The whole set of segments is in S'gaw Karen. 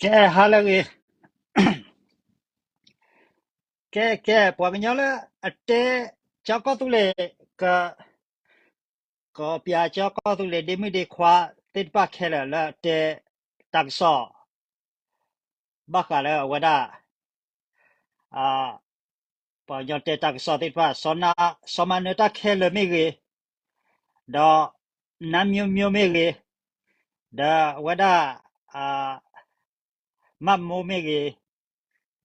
ကဲ ဟါလၢအဂ့ၤ, ကဲ ကဲ ပှၤကညီလၢအတဲ ကၠီကီၢ်သူလ့ၤ က ကီၢ်ပၠးကၠီကီၢ်သူလ့ၤ ဒ့မုၣ်ဒ့ခွါသ့ၣ်တဖၣ်ခဲလၢာ်လၢအတဲတၢ်ကစီၣ် ဘၣ်ဃးလၢအဝဲဒၣ် ပှၤကညီတဲတၢ်ကစီၣ်သ့ၣ်တဖၣ် စီၤမၤနၢၤတၢ်ခဲလၢာ်မ့ၢ်ဂ့ၤ, ဒီး နါမျိုးမျိုး မ့ၢ်ဂ့ၤ, ဒီးအဝဲဒၣ် မၢ်မိၢ်မ့ၢ်ဂ့ၤ,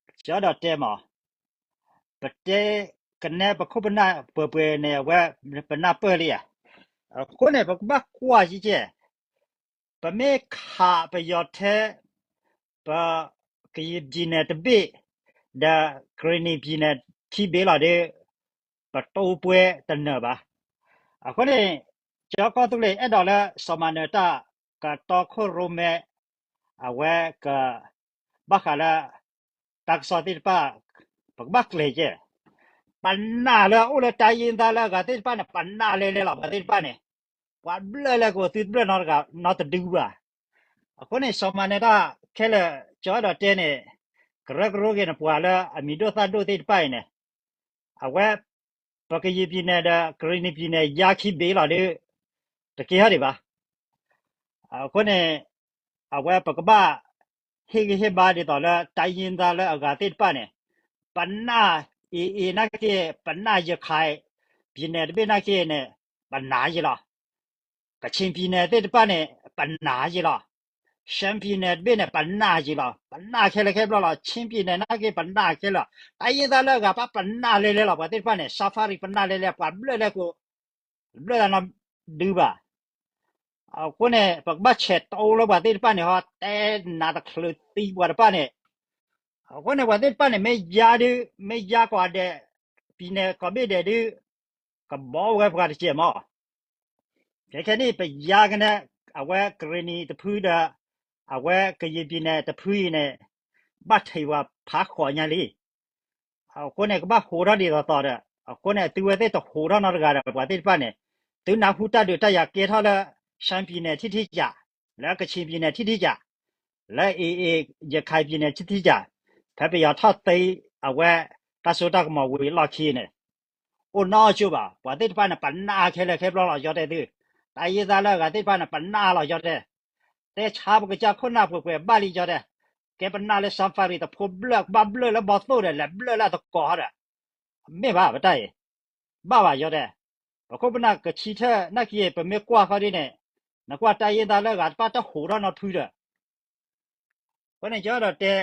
ကၠီဒီးတဲမး, ပတဲကနဲပခိၣ်ပနၢ်ပှဲၤပှဲၤန့ၣ် အဝဲပနၢ်ပၢၢ်လံဧါ. အဃိန့ၣ် ပကဘၣ်ကွၢ်ကဲကဲ, ပမ့ၢ်ခးပယီၤထဲ ပ ကရင်ပြည်နယ် တဘ့ၣ်, ဒီး ကရင်နီပြည်နယ် ခံဘ့ၣ်လီၤဒီး ပတိၢ်ပှဲၤတနၢၤဘၣ်. အဃိန့ၣ် ကၠီကီၢ်သူလ့ၤအဲၣ်ဒိးလၢ စီၤမၤနၢၤတၢ် ကတီခိၣ်ရိၣ်မဲ အဝဲက ဘၣ်ဃးလၢ တၢ်ကစီၣ်သ့ၣ်တဖၣ် ပကဘၣ်ကျဲၤကဲ, ပနာ်လၢအအိၣ်လၢတၢ်ယ့ၢ်သးလၢအဂၤသ့ၣ်တဖၣ်န့ၣ် ပနာ်လဲၤလဲၤလီၤ ပှၤသ့ၣ်တဖၣ်န့ၣ်, ပှၤဘျၢၣ်လၢကအိၣ်သုတဘျၢၣ်နီတဂၤနီတဒုဘၣ်. အဃိန့ၣ် စီၤမၤနၢၤတၢ်ခဲလၢာ် ကၠီဒီးတဲန့ၣ် ကရၢကရိက့ၤန့ၣ် ပှၤလၢအမံၤဒိၣ်သၣ်ဒိၣ်သ့ၣ်တဖၣ်အံၤန့ၣ် အဝဲ ပကရင်ပြည်နယ် ဒီး ကရင်နီပြည်နယ် ယါခံဘ့ၣ်လီၤဒီး တက့ၤဟီၣ်ဒံးဘၣ်. အဃိန့ၣ် အဝဲပကဘၣ် ဟ့ၣ်ဂံၢ်ဟ့ၣ်ဘါဒ်သိးလၢ တၢ်ယ့ၢ်သးလၢအဂၤသ့ၣ်တဖၣ်န့ၣ် ပနာ် အ့ၣ်အ့ၣ် နာ်က့ ပနာ် ရခိုင်ပြည်နယ် တဘ့ၣ်နာ်က့န့ၣ် ပနာ်ယံၤလီၤ. ကချင်ပြည်နယ် သ့ၣ်တဖၣ်န့ၣ် ပနာ်ယံၤလီၤ. ရှမ်းပြည်နယ် တဘ့ၣ်န့ၣ် ပနာ်ယံၤလီၤ. ပနာ်ခဲလၢာ်ခဲဆ့လီၤ. ချင်းပြည်နယ် နာ်က့ ပနာ်ခဲလၢာ်. တၢ်ယ့ၢ်သးလၢအဂၤ ပှၤပနာ်လဲၤလဲၤလီၤ ပှၤသ့ၣ်တဖၣ်န့ၣ် safari ပနာ်လဲၤလဲၤ ပှၤဘျၢၣ်လၢကအိၣ် ဘျၢၣ်လၢနီတဒုဘၣ်. အဃိန့ၣ် ပကဘၣ်ဆဲးတီလၢပှၤသ့ၣ်တဖၣ်န့ၣ်ဟီ တဲနးတချုးသံပှၤတဖၣ်န့ၣ်, အဃိန့ၣ် ပှၤသ့ၣ်တဖၣ်န့ၣ် မ့ၢ်ယါဒုး မ့ၢ်ယါကိးဂၤဒဲး ပြည်နယ် ကိးဘ့ၣ်ဒဲးဒုး ကဘီဝဲပှၤတစဲးမး. ခဲခဲနံၣ် ပယါကနဲ အဝဲကရ့ၣ်နံၤတဖုဒီး အဝဲကယံာ်ပံၤနဲၣ်တဖုအံၤန့ၣ် ဘၣ်ထံးဝဲဖးဃီညါလံ. အဃိန့ၣ် ကဘၣ်ဟးထီၣ်ဒ်သိးသိးဒီး အဃိန့ၣ် သုဝဲသ့ၣ်တဟးထီၣ်နီတဂၤဒီး ပှၤသ့ၣ်တဖၣ်န့ၣ် သုနၢ်ဟူတၢ်ဒုးတၢ်ယၤကဲထီၣ်လၢ ရှမ်းပြည်နယ် ထံထံကၢ်, လၢကချင်ပြည်နယ် ထံထံကၢ်, လၢ AA ရခိုင်ပြည်နယ် ထံထံကၢ်, ဖဲပယီၤထီၣ်သ့အဝဲ တၢ်စိတၢ်ကမီၤဝံၤအလီၢ်ခံန့ၣ် အိၣ်နီတကၠိဘၣ်. ပှၤသ့ၣ်တဖၣ်န့ၣ် ပနာ်ခဲလၢာ်ခဲဆ့လီၤ ယတဲသု. တၢ်ယ့ၢ်သးလၢအဂၤသ့ၣ်တဖၣ်န့ၣ် ပနာ်လီၤ ယတဲ. တဲဆါပကစၢ်ခိၣ်နၢ်ပှဲၤပှဲၤဘၣ်လံ ယတဲ. ကဲပနာ်လၢ safari တဖိဘျၢၣ် ကဘၣ်ဘျၢၣ်လၢဘီသိၣ်ဒီး လဲၤဘျၢၣ်လၢအသကိးဟီဒီး မ့ၢ်ဘၣ် ပတၢ်အံၤ ဘၣ်ဘၣ် ယတဲ. ပခိၣ်ပနၢ်ကဆံထၢၣ်နာ်က့ ပမ့ၢ်ကွၢ်ဃီဒ်န့ၣ် နကွၢ်တၢ်ယ့ၢ်သးလၢအဂၤတဖၣ်တဟးထီၣ်နီတဖုဒီး အဃိန့ၣ် ကၠီဒီးတဲ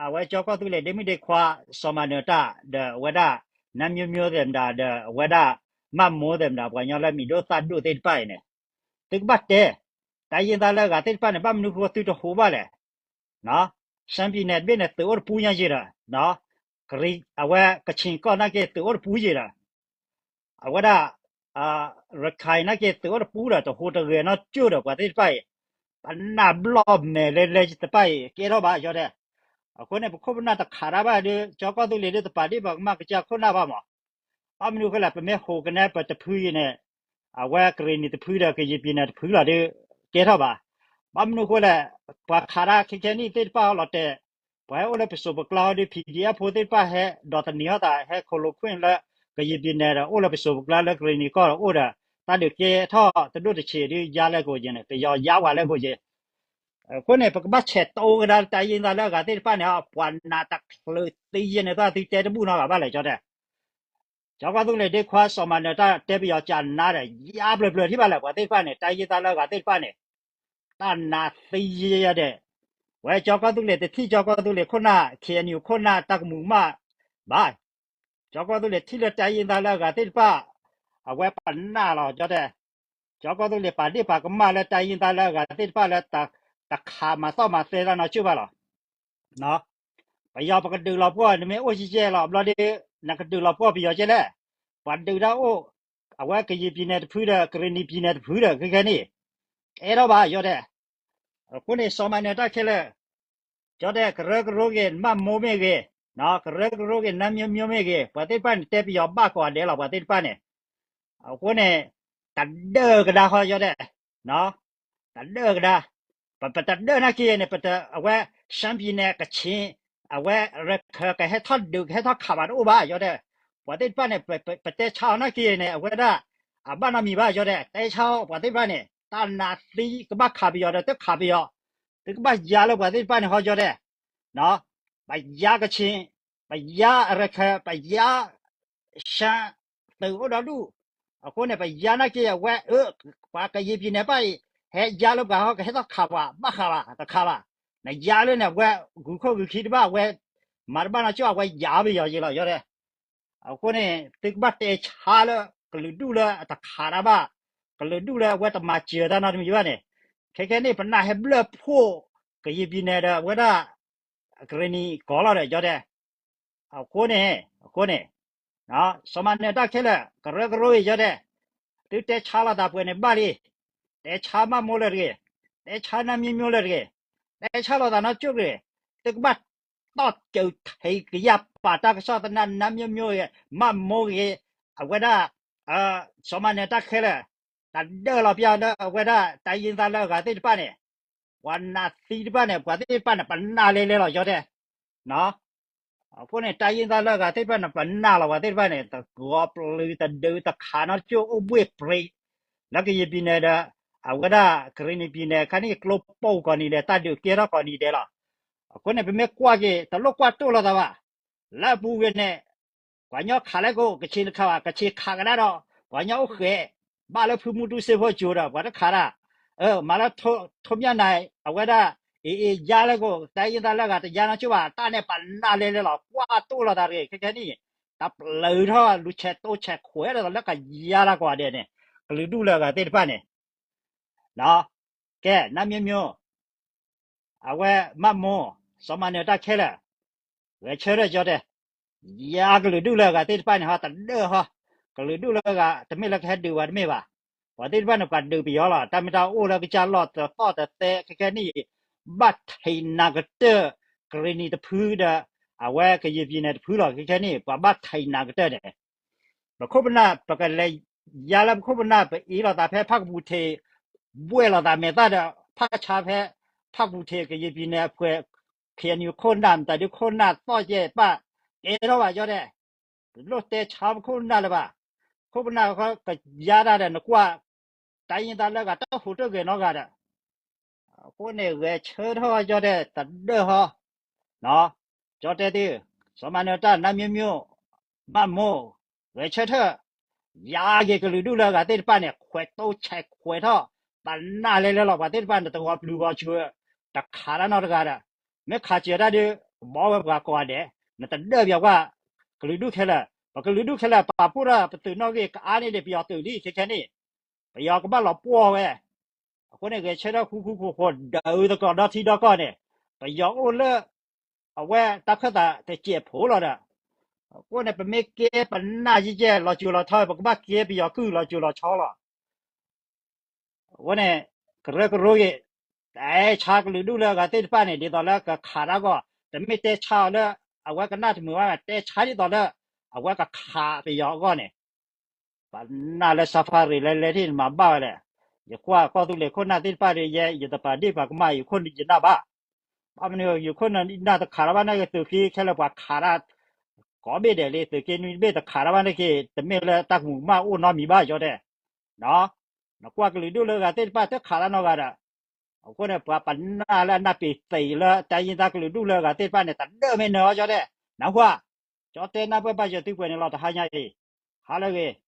အဝဲကၠီကီၢ်သူလ့ၤ ဒ့မုၣ်ဒ့ခွါ စီၤမၤနၢၤတၢ် ဒီးအဝဲဒၣ် နါမျိုးမျိုး သ့ၣ်မတၤ ဒီးအဝဲဒၣ် မၢ်မိၢ် သ့ၣ်မတၤ ပှၤကညီလၢမံၤဒိၣ်သၣ်ဒိၣ်သ့ၣ်တဖၣ်အံၤန့ၣ် သုကဘၣ်တဲ တၢ်ယ့ၢ်သးလၢအဂၤသ့ၣ်တဖၣ်န့ၣ် ဘၣ်မနုၤဃိသုတဟးဘၣ်လဲၣ်. ရှမ်းပြည်နယ် တဘ့ၣ်န့ၣ် သုးအိၣ်တပူၤညါယံၤဒီး အဝဲကချင်ကီၢ်နာ်က့ သုးအိၣ်တပူၤယံၤဒီး အဝဲဒၣ် ရခိုင်နာ်က့ သုးအိၣ်တပူၤဒီး တဟးတဂဲၤနီတကၠိဒီး ပှၤသ့ၣ်တဖၣ်အံၤ ပနာ်ဘျီၣ်မဲာ်လဲၤလဲၤတဖၣ်အံၤ ကဲထီၣ်ဘၣ် ယတဲ. အဃိန့ၣ် ပခိၣ်ပနၢ်တခးတၢ်ဘၣ်ဒီး ကၠီကီၢ်သူလ့ၤဒီး တပာ်ဒ့ၣ်ပှၤကမၣ်ကစၢ်ခိၣ်နၢ်ဘၣ်မး. ဘၣ်မနုၤဃိလဲၣ် ပမ့ၢ်ဟးကနဲပတဖုအံၤန့ၣ် အဝဲကရ့ၣ်နံၤတဖုဒီး ကယံာ်ပံၤနဲၣ်တဖုလီၤဒီး ကဲထီၣ်ဘၣ်. ဘၣ်မနုၤဃိလဲၣ် ပှၤခးတၢ်ခဲခဲနံၣ်သ့ၣ်တဖၣ်ဟီလီၤတဲာ် ပှၤဟဲအိၣ်လၢပစိၤပကျါဟီဒီး PDF ဖိသ့ၣ်တဖၣ်ဟဲဒိးသန့ၤဟီသး ဟဲခိၣ်လိာ်ကွံာ်လၢ ကယံာ်ပံၤနဲၣ်ဒီး အိၣ်လၢပစိၤပကျါလၢကရ့ၣ်နံၤကီၢ်ဒီးအိၣ်ဒီး တၢ်ဒုးကဲထီၣ်တဒိၣ်တဆံးဒီး ယါလဲကိာ်ယဲန့ၣ် ကယီၤယါဝဲလဲကိာ်ယဲ. အဃိန့ၣ် ပကဘၣ်ဆဲးတီကဒါတၢ်ယ့ၢ်သးလၢအဂၤသ့ၣ်တဖၣ်န့ၣ် ပှၤနးတချုးသံယဲန့ၣ် သးသုတဲတဘူၣ်နီတဂၤဘၣ်လဲၣ် ကၠီတဲ. ကၠီကီၢ်သူလ့ၤဒ့ခွါ စီၤမၤနၢၤတၢ် တဲပယီၤကနါဒီး ယါဘျၢဘျၢထံၣ်ဘၣ်လဲၣ် ပှၤသ့ၣ်တဖၣ်န့ၣ် တၢ်ယ့ၢ်သးလၢအဂၤသ့ၣ်တဖၣ်န့ၣ် တၢ်နးသံယဲဒဲး. ဝဲကၠီကီၢ်သူလ့ၤတထံၣ် ကၠီကီၢ်သူလ့ၤခိၣ်နၢ် KNU ခိၣ်နၢ်တၢ်ကမူးမးဘၣ်. ကၠီကီၢ်သူလ့ၤထံၣ်လၢတၢ်ယ့ၢ်သးလၢအဂၤသ့ၣ်တဖၣ် အဝဲပနာ်လီၤ ကၠီတဲ. ကၠီကီၢ်သူလ့ၤပာ်ဒ့ၣ်ပာ်ကမၣ်လၢတၢ်ယ့ၢ်သးလၢအဂၤသ့ၣ်တဖၣ်လၢ တခးမၤသီၣ်မၤသဲတၢ်နီတကၠိၢ်ဘၣ်လီၤ. ပယီၤပကဒုးလီၤပှီၢ် နမ့ၢ်အိၣ်ကဲကဲလီၤ ဘျီဒီး နကဒုးလီၤပှီၢ်ပယီၤကဲလဲၣ်. ပှၤဒုးတၢ်အိၣ် အဝဲကယံာ်ပံၤနဲၣ်တဖုဒီး ကရ့ၣ်နံၤပံၤနဲၣ်တဖုဒီး ခဲခဲနံၣ် ကဲထီၣ်ဘၣ် ကၠီတဲ. အဃိန့ၣ် စီၤမၤနၢၤတၢ်ခဲလၢာ် ကၠီတဲ ကရၢကရိက့ၤ မၢ်မိၢ်မ့ၢ်ဂ့ၤ, ကရၢကရိက့ၤ နါမျိုးမျိုး မ့ၢ်ဂ့ၤ ပှၤသ့ၣ်တဖၣ်န့ၣ် တဲပယီၤဘၣ်ကိးဂၤဒဲးလီၤ ပှၤသ့ၣ်တဖၣ်န့ၣ်. အဃိန့ၣ် တဒၢကဒါဃီ ကၠီတဲ, တဒၢကဒါ. ပ ပတဒၢနာ်က့န့ၣ် ပတ အဝဲ ရှမ်းပြည်နယ် ကချင် အဝဲရခိုင် ကဟဲထီၣ်ဒုး ကဟဲထီၣ်ခးဘၣ်တအိၣ်ဘၣ် ယတဲ. ပှၤသ့ၣ်တဖၣ်န့ၣ် ပတဲဆါအီၤနာ်က့န့ၣ် အဝဲဒၣ် အဘၣ်နီတမံၤဘၣ် ယတဲ. တဲဆါအီၤ ပှၤသ့ၣ်တဖၣ်န့ၣ် တၢ်နးသံ ကဘၣ်ခးပယီၤဒီး တခးပယီၤ, သုကဘၣ်ယါလၢပှၤသ့ၣ်တဖၣ်န့ၣ်ဟီ ယတဲ. ပယါကချင်, ပယါရခိုင်, ပယါ ရှမ်း သုးအိၣ်ဒီဒူၣ်. အဃိန့ၣ် ပယါနာ်က့အဝဲ အၢ ပှၤကယံာ်ပံၤန့ၣ်ဘၣ်အံၤ ဟဲယါလၢပှၤဟီ ကဟဲထီၣ်ခးပှၤ ဘၣ်ဃးဘၣ် တခးဘၣ်. နယါလၢန့ၣ် အဝဲဂုၤခိၣ်ဂုၤခံတဘၣ် အဝဲ မၤတဘၣ်နီကၠိ အဝဲယါပယီၤယ့လီၤ ယတဲ. အဃိန့ၣ် သုကဘၣ်တဲဆါလၢ ကလုာ်ဒူၣ်လၢအတခးတၢ်ဘၣ်, ကလုာ်ဒူၣ်လၢအဝဲတမၤစၢၤတၢ်နီတမံၤဘၣ်န့ၣ်, ခဲခဲန့ၣ် ပနၢ်ဟဲဘျၢၣ်ဖှိၣ် ကယံာ်ပံၤန့ၣ်ဒီး အဝဲဒၣ် ကရ့ၣ်နံၤကီးလီၤဒီး ယတဲ. အဃိန့ၣ် အဃိန့ၣ် စီၤမၤနၢၤတၢ်ခဲလၢာ် ကရၢကရိအံၤ ယတဲ, သုတဲဆါလိာ်သးပှဲၤန့ၣ်ဘၣ်လံ. တဲဆါမးမိၢ်လၢတဂ့ၤ, တဲဆါနါမံၤမံၤလၢတဂ့ၤ, တဲဆါလိာ်သးနီကၠိတဂ့ၤ, သုကဘၣ်တီၢ်စၢၤထံးကယၢ်ပာ်တၢ်ကစီၣ်သနၢ် နါမံၤမံၤဂ့ၤ မးမိၢ်ဂ့ၤ, အဝဲဒၣ် စီၤမၤနၢၤတၢ်ခဲလၢာ် တၢ်ဒၢၣ်လီၤပျၢ်လၢအဝဲဒၣ် တၢ်ယံသးလၢအဂၤသ့ၣ်တဖၣ်န့ၣ်, ပှၤနးသံတဖၣ်န့ၣ် ပှၤသ့ၣ်တဖၣ်န့ၣ် ပနၢ်လဲၤလဲၤလီၤ ယတဲ. အဃိန့ၣ် တၢ်ယံသးလၢအဂၤသ့ၣ်တဖၣ်န့ၣ် ပနၢ်လီၤ ပှၤသ့ၣ်တဖၣ်န့ၣ် တဂီၤပျုၤတဒုတခးနီတကၠိအိၣ်ဘှ့ၣ်ပြံး လၢကယံာ်ပံၤန့ၣ်ဒီး အဝဲဒၣ်ကရ့ၣ်နံၤပံၤန့ၣ် ခါန့ၣ်ကျိပိၢ်ကီၢ်နံၤဒဲး တၢ်ဒုးကဲထီၣ်ကီၢ်နံၤဒဲးလီၤ. အဃိန့ၣ် ပမ့ၢ်ကွၢ်က့ၤ တလိၣ်ကွၢ်တိၢ်လိာ်သးဘၣ်. လၢအပူၤကွံာ်န့ၣ် ပှၤညီခးလဲၣ်ကိး ကချ့ၣ်တခးဘၣ် ကချ့ၣ်ခးကဒါဒီး ပှၤညီအိၣ်ဃဲး ဘၣ်လၢဖုမူတူစ့ဖိကၠိၤဒီး ပှၤတခးတၢ်, မၤလၢ ထိးမၠၣ်နၤ အဝဲဒၣ် အ့ၣ်အ့ၣ် ယါလဲၣ်ကိး တၢ်ယံသးလၢအဂၤတယါနီကၠိဘၣ် တၢ်န့ၣ် ပနၢ်လဲၤလဲၤလီၤ ကွၢ်တိၢ်လိာ်သးတဂ့ၤ ခဲခဲနံၣ် တၢ်ပျုၤထီၣ်လူၤဆဲးတိဆဲးခွဲးဒီးလၢကယါတၢ်ကိးဂၤဒဲးန့ၣ် ကလုာ်ဒူၣ်လၢအဂၤသ့ၣ်တဖၣ်န့ၣ် ကဲ နါမံၤမံၤ အဝဲမးမိၢ် စီၤမၤနၢၤတၢ်ခဲလၢာ် ဂဲၤဆၢထၢၣ် ယတဲ, ယါကလုာ်ဒူၣ်လၢအဂၤသ့ၣ်တဖၣ်န့ၣ်ဟီ တဒၢၣ်ဟီ, ကလုာ်ဒူၣ်လၢအဂၤ တမ့ၢ်လၢကဟဲဒုးပှၤတမ့ၢ်ဘၣ်. ပှၤသ့ၣ်တဖၣ်န့ၣ် ပှၤဒုးပယီၤလီၤ. တၢ်မ့ၢ်တၢ်အိၣ်လၢကစၢ်လီၢ်တသီၣ်တသဲ ခဲခဲနံၣ် ဘၣ်ထံးနၤကတၢၢ် ကရ့ၣ်နံၤတဖုဒီး အဝဲကယံာ်ပံၤန့ၣ်တဖုလီၤ. ခဲခဲနံၣ် ပှၤဘၣ်ထံးနၤကတၢၢ်န့ၣ် ပခိၣ်ပနၢ် ပကလဲၤယါလၢပခိၣ်ပနၢ် ပအ့ၣ်လိာ်သးဖဲဖးကပူၤထံး ဘှဲၣ်လိာ်သးမဲာ်သၣ်ဒီး ဖးဆါဖဲ ဖးကပူၤထံး ကယံာ်ပံၤန့ၣ်အဖှဲး ခ့ၣ်အဲၣ်ယူၣ်ခိၣ်နၢ် မတၤဒုခိၣ်နၢ်သီၣ်ကဲပၣ် ကဲထီၣ်ဘၣ် ယတဲ, တလိၣ်တဲဆါပခိၣ်ပနၢ်လၢၤဘၣ်. ခိၣ်ပနၢ်ကယါတၢ်ဒီး နကွၢ် တၢ်ယံသးလၢအဂၤ တၢ်ဟူးတဂဲၤနီတဂၤဒီး အဃိန့ၣ် ဂဲၤဆၢထၢၣ် ယတဲ တဒၢၣ်ဟီ ယတဲသု စီၤမၤနၢၤတၢ် နါမံၤမံၤ မးမိၢ် ဂဲၤဆၢထၢၣ် ယါက့ၤကလုာ်ဒူၣ်လၢအဂၤသ့ၣ်တဖၣ်န့ၣ် ခွဲးတိဆဲးခွဲးထီၣ် ပနၢ်လဲၤလဲၤလီၤ ပှၤသ့ၣ်တဖၣ်န့ၣ် တဂီၤပျုၤဂီၤစူၤ တခးတၢ်နီတဂၤဒီး မ့ၢ်ခးစၢၤတၢ်ဒုး ဘီဝဲပှၤကိးဂၤဒဲး နတဒၢၣ်ပယီၤကွၢ် ကလုာ်ဒူၣ်ခဲလၢာ် ပကလုာ်ဒူၣ်ခဲလၢာ် ပာ်ဖှိၣ်ထီၣ်ပသုးနီၣ်ဂံၢ် ကအါန့ၢ်ဒံးပယီၤသုးလံ ခဲခဲနံၣ် ပယီၤကဘၣ်လီၤပှီၢ်ဝဲ. အဃိန့ၣ် ဂဲၤဆၢထၢၣ်ဃူဃူဖိးဖိး ဒုးသကိးဒီထံဒီကီၢ်န့ၣ် ပယီၤအိၣ်လၢ အဝဲတၢ်ခၢၣ်သးတစဲးဖိလီၤဒီး အဃိန့ၣ် ပမ့ၢ်ကဲပနၢ်ယဲၢ်ယဲၢ် လီၤစူၤလီၤဆီ ပကဘၣ်ကဲပယီၤကုၢ်လီၤစူၤလီၤဆီလီၤ. အဃိန့ၣ် ကရၢကရိဂ့ၤ တၢ်ဆါကလုာ်ဒူၣ်လၢအဂၤသ့ၣ်တဖၣ်န့ၣ် ဒ်သိးလၢကခးတၢ်အဂီၢ် တမ့ၢ်တဲဆါအီၤလၢ အဝဲကနၣ်တမုာ်ဘၣ် တဲဆါဒ်သိးလၢ အဝဲကခးပယီၤအဂီၢ်န့ၣ် ပနၢ်လၢ safari လဲၤလဲၤထံၣ်နမၤဘၣ်ဝဲလဲၣ်. ယကွၢ်ကီၢ်သူလ့ၤခိၣ်နၢ်သ့ၣ်တဖၣ်ဒီး ယဲ ယတပာ်ဒ့ၣ်ပာ်ကမၣ် ယခိၣ်နၢ်ယနၢ်ဘၣ်. ဘၣ်မနုၤ ယခိၣ်နၢ်တခးလီၤဘၣ်န့ၣ် သုးက့ခဲလၢာ်ပှၤခးတၢ် ကိးဘ့ၣ်ဒဲးလံ သုးက့နွံတဘ့ၣ်တခးလီၤဘၣ်န့ၣ်က့ တမ့ၢ်လၢတၢ်ကမူၤကမၣ်အိၣ်နီတမံၤဘၣ် ယတဲ နကွၢ်ကလုာ်ဒူၣ်လၢအဂၤသ့ၣ်တဖၣ်တခးတၢ်နီတဂၤဒီး အဃိန့ၣ် ပှၤပနၢ်လၢအနၢ်ပ့ၤသ့လၢတၢ်ယံသးကလုာ်ဒူၣ်လၢအဂၤသ့ၣ်တဖၣ်န့ၣ် တဒၢၣ်မ့ၢ်နၢၤအီၤ ယတဲ နကွၢ် ကၠီတဲနၢ်ပၢၢ်ဘၣ်ယသုပှဲၤန့ၣ်လီၤ တဟါညါအံၤ ဟါလၢအဂ့ၤ